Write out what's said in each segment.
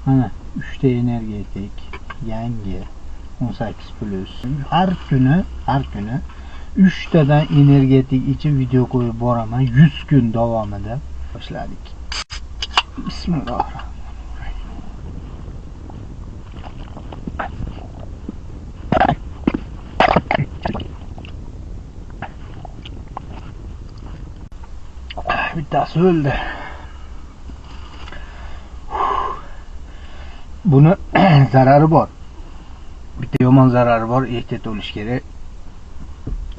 Mana 3 ta energetik yangi 18+. Har kuni 3 tadan energetik ichib video qo'yib boraman 100 kun davomida. Boshladik. Bismillahirrohmanirrohim. Bittasi o'ldi. Buni zarari bor. Bitta yomon zarari bor, ehtiyot bo'lish kerak.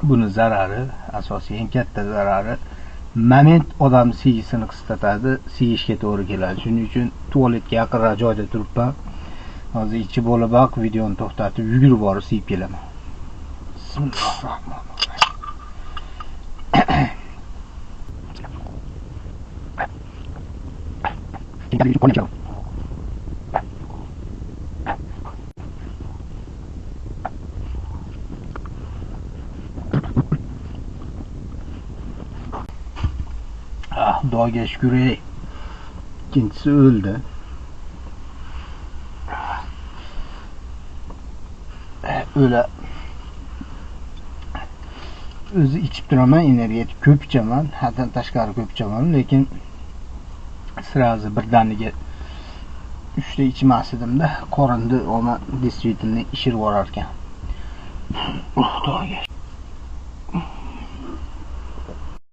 Buni zarari, asosiy eng katta zarari moment odam sigisini qistatadi, sigishga to'g'ri keladi. Shuning uchun tualetga yaqinroq joyda turibman. Hozir ichib bo'lib aq videoni to'xtatib yugurib borib siyib kelaman. Bismillahirrohmanirrohim. Ah, Xudoga shukr, ikkinchisi o'ldi. O'la o'zi ichib turaman, energetik ko'p ichaman, haddan tashqari ko'p ichaman, lekin sразу birdaniga 3 ta ichmas edimda, qorinni ona действительно ishirib yuborar ekan. Xudoga.